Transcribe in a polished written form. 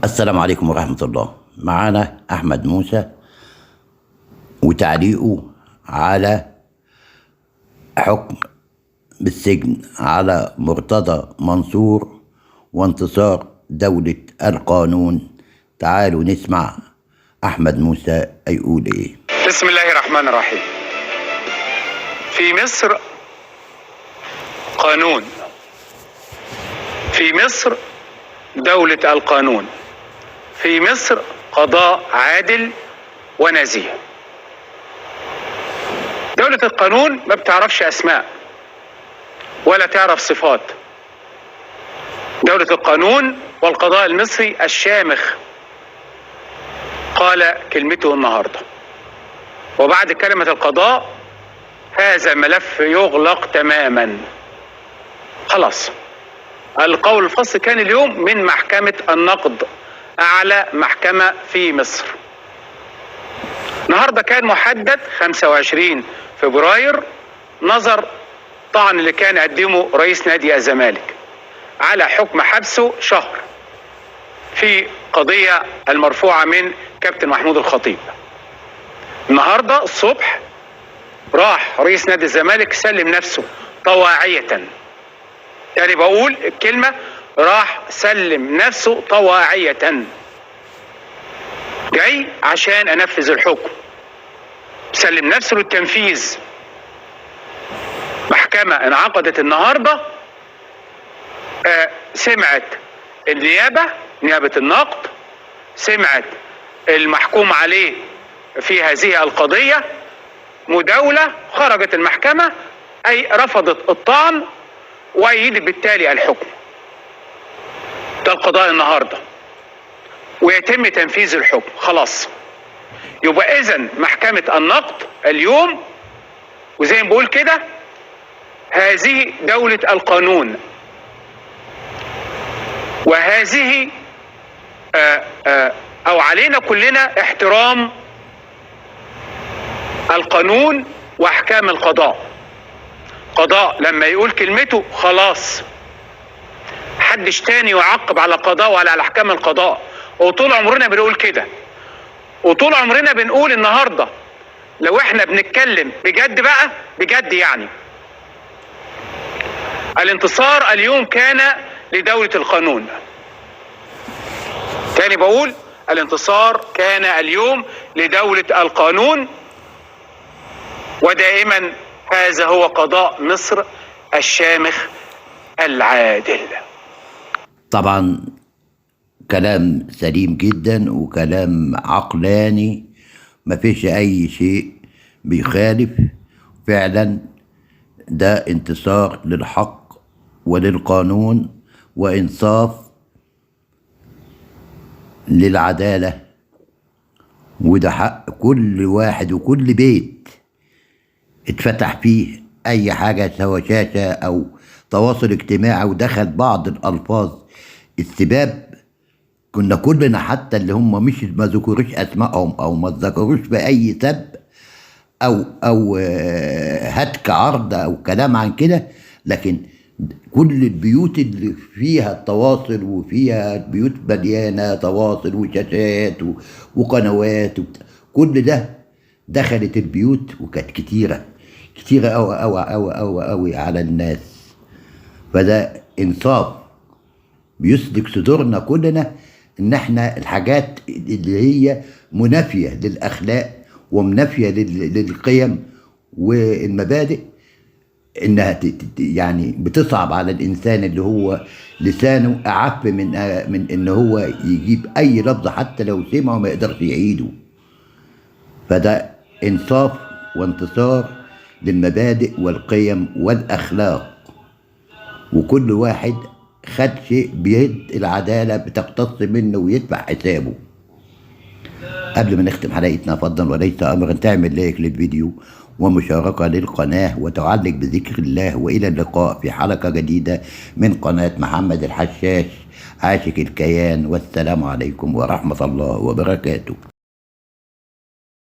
السلام عليكم ورحمة الله. معانا أحمد موسى وتعليقه على حكم بالسجن على مرتضى منصور وانتصار دولة القانون. تعالوا نسمع أحمد موسى يقول إيه. بسم الله الرحمن الرحيم. في مصر قانون، في مصر دولة القانون، في مصر قضاء عادل ونزيه. دولة القانون ما بتعرفش أسماء ولا تعرف صفات. دولة القانون والقضاء المصري الشامخ قال كلمته النهارده، وبعد كلمة القضاء هذا ملف يغلق تماما. خلاص، القول الفصل كان اليوم من محكمة النقض، أعلى محكمة في مصر. النهارده كان محدد 25 فبراير نظر طعن اللي كان قدمه رئيس نادي الزمالك على حكم حبسه شهر في قضية المرفوعة من كابتن محمود الخطيب. النهارده الصبح راح رئيس نادي الزمالك سلم نفسه طواعية. يعني بقول الكلمة، راح سلم نفسه طواعية، جاي عشان انفذ الحكم، سلم نفسه للتنفيذ. محكمة انعقدت النهارده، سمعت النيابة، نيابة النقض، سمعت المحكوم عليه في هذه القضية مداولة، خرجت المحكمة أي رفضت الطعن وأيدت بالتالي الحكم. ده القضاء النهارده، ويتم تنفيذ الحكم. خلاص، يبقى إذن محكمة النقض اليوم، وزي ما بقول كده، هذه دولة القانون، وهذه أو علينا كلنا احترام القانون واحكام القضاء. قضاء لما يقول كلمته خلاص، حدش تاني يعقب على القضاء ولا على احكام القضاء. وطول عمرنا بنقول كده، وطول عمرنا بنقول النهارده لو احنا بنتكلم بجد بقى، بجد يعني، الانتصار اليوم كان لدولة القانون. تاني بقول، الانتصار كان اليوم لدولة القانون، ودائما هذا هو قضاء مصر الشامخ العادل. طبعا كلام سليم جدا وكلام عقلاني، ما فيش أي شيء بيخالف. فعلا ده انتصار للحق وللقانون وإنصاف للعدالة، وده حق كل واحد وكل بيت اتفتح فيه أي حاجة، سواء شاشة أو تواصل اجتماعي، ودخل بعض الألفاظ السباب. كنا كلنا حتى اللي هم مش ما ذكروش أسمائهم أو ما ذكروش بأي سب أو هتك عرض أو كلام عن كده، لكن كل البيوت اللي فيها التواصل وفيها البيوت مليانة تواصل وشاشات وقنوات كل ده دخلت البيوت، وكانت كتيرة كتيرة أوي أوي أوي أوي أوي على الناس. فده إنصاف بيسلك صدورنا كلنا، إن إحنا الحاجات اللي هي منافية للأخلاق ومنافية للقيم والمبادئ، إنها يعني بتصعب على الإنسان اللي هو لسانه أعف من إن هو يجيب أي لفظ حتى لو سمعه ما يقدرش يعيده. فده إنصاف وانتصار للمبادئ والقيم والأخلاق، وكل واحد خد شيء بيد العدالة بتقتص منه ويدفع حسابه. قبل ما نختم حلقتنا، فضلا وليس أمرا تعمل لايك للفيديو ومشاركة للقناة وتعلق بذكر الله، وإلى اللقاء في حلقة جديدة من قناة محمد الحشاش عاشق الكيان، والسلام عليكم ورحمة الله وبركاته.